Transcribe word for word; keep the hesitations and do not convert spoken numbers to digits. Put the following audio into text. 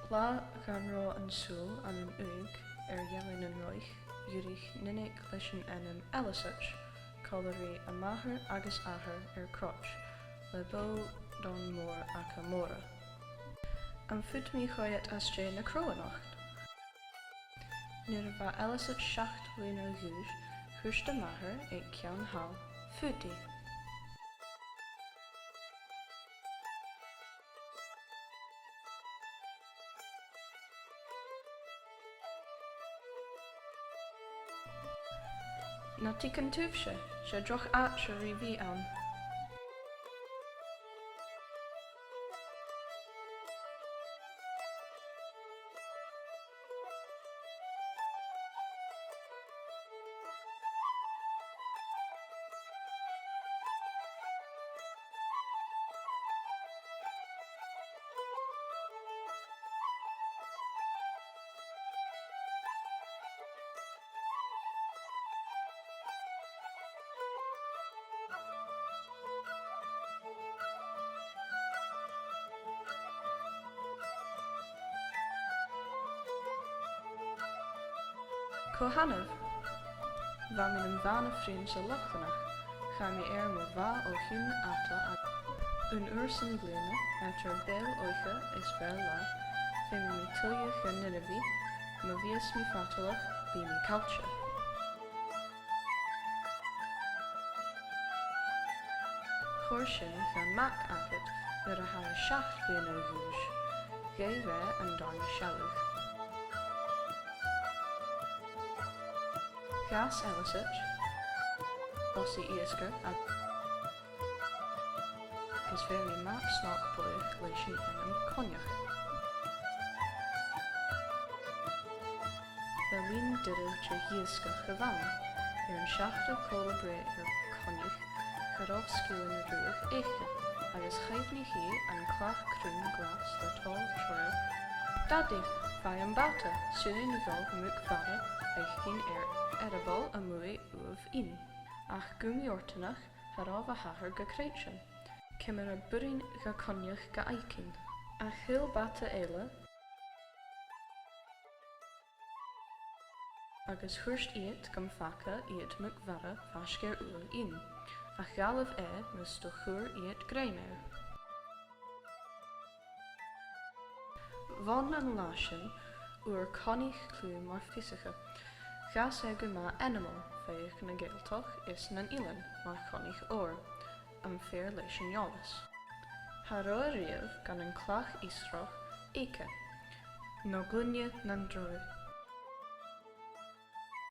Latha gun robh an saoghal ann an Ùig air dheireadh nan Roich, dh'fhuirich nighean leis an ainm Eileasaid, còmhla ri a màthair agus athair air croit, le bò donn mòr aca mòra. Am faod mi choimhead às dèidh na crodh a-nochd? Nuair a bha Eileasaid seachd bliadhna a dh'aois, thuirt a màthair aig ceann thall, faodaidh. Na tuigeann tusa, 's e droch àite a bhios ann. Cò th' annaibh? Bha mi nam bhana-phrionnsa Lochlannach, chaidh mi air mo bhà o chionn fhada. Aon uair sa bhliadhna, eadar beul-oidhche is beul-latha, feumaidh mi tuilleadh gu Nirribhidh, ma bhios mi fadalach, bidh mi caillte. Chuir sin gun mac agad nuair a tha e seachd bliadhna a dh'aois, ghabh e an dàrna sealladh. Dh'fhàs Eileasaid, thosaigh iasgach a agus bha mac snog bòidheach leis an ainm Coinneach. Bha linn doirbh de dh'iasgach a bh' ann. Air an t-seachdain còmhla breith air Coinneach, cha robh sgilean a' ruadh aice, agus chuimhnich i an clach cruinn glas le tòrr treòir. Dadaidh, faigh am bàta, 's urrainn dhomh muc-mhara fhaicinn air earball a-muigh uaibh fhèin. Ach gu mì-fhortanach, cha robh a h-athair ga creidsinn. Ciamar a b' urrainn do Choinneach ga fhaicinn? Ach thill bàta eile, agus thuirt iad gum faca iad muc-mhara faisg air uair fhèin, ach dh'fhalbh e mus do chuir iad grèim air. Bhon an latha sin, fhuair Coinneach cliù mar pheasaidh. Dh'fhàs e gu math ainmeil, feadhainn na Gàidhealtachd is nan eilean, mar Choinneach Òir, am fear leis an eòlas. Cha robh e riamh gan an clach fhiosrach aige, no glainne nan draoidh,